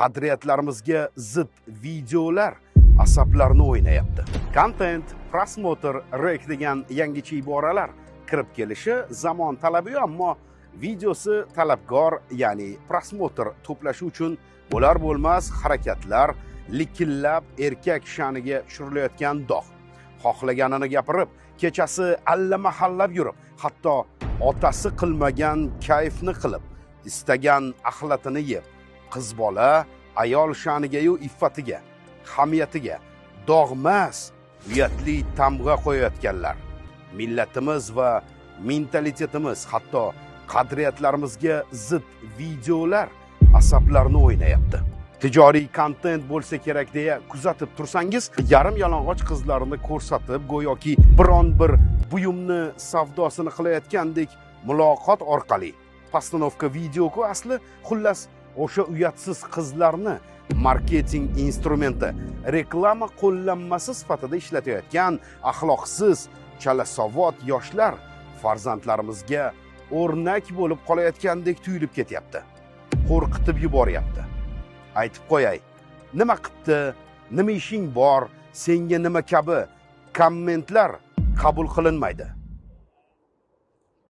Qadriyatlarimizga zid videolar asablarni o'ynayapti. Kontent, просмотр, rek degan yangicha iboralar kirib kelishi zamon talabi, ammo videosi talabgor, ya'ni просмотр to'plashi uchun bo'lar bo'lmas harakatlar, likillab erkak sha'niga tushirilayotgan dog'. Xohlaganini gapirib, kechasi allamahallab yurib, hatto otasi qilmagan kayfni qilib, istagan axlatini yeb, qiz bola, ayol sha'niga-yu iffatiga, hamiyatiga dog'mas, uyatli tamg'a qo'yayotganlar. Millatimiz va mentalitetimiz, hatto qadriyatlarimizga zid videolar asablarni o'ynayapti. Tijoriy kontent bo'lsa kerak deya kuzatib tursangiz, yarim yalang'och qizlarni ko'rsatib, go'yoki biron bir buyumni savdosini qilayotgandek muloqot orqali постановка video-ku asli, xullas, o'sha uyatsiz qizlarni marketing instrumenti, reklama qo'llanmasi sifatida ishlatayotgan axloqsiz, chalasavod yoshlar farzandlarimizga o'rnak bo'lib qolayotgandek tuyulib ketyapti. Qo'rqitib yuboryapti. Aytib qo'yay, nima qilibdi, nima ishing bor, senga nima kabi kommentlar qabul qilinmaydi.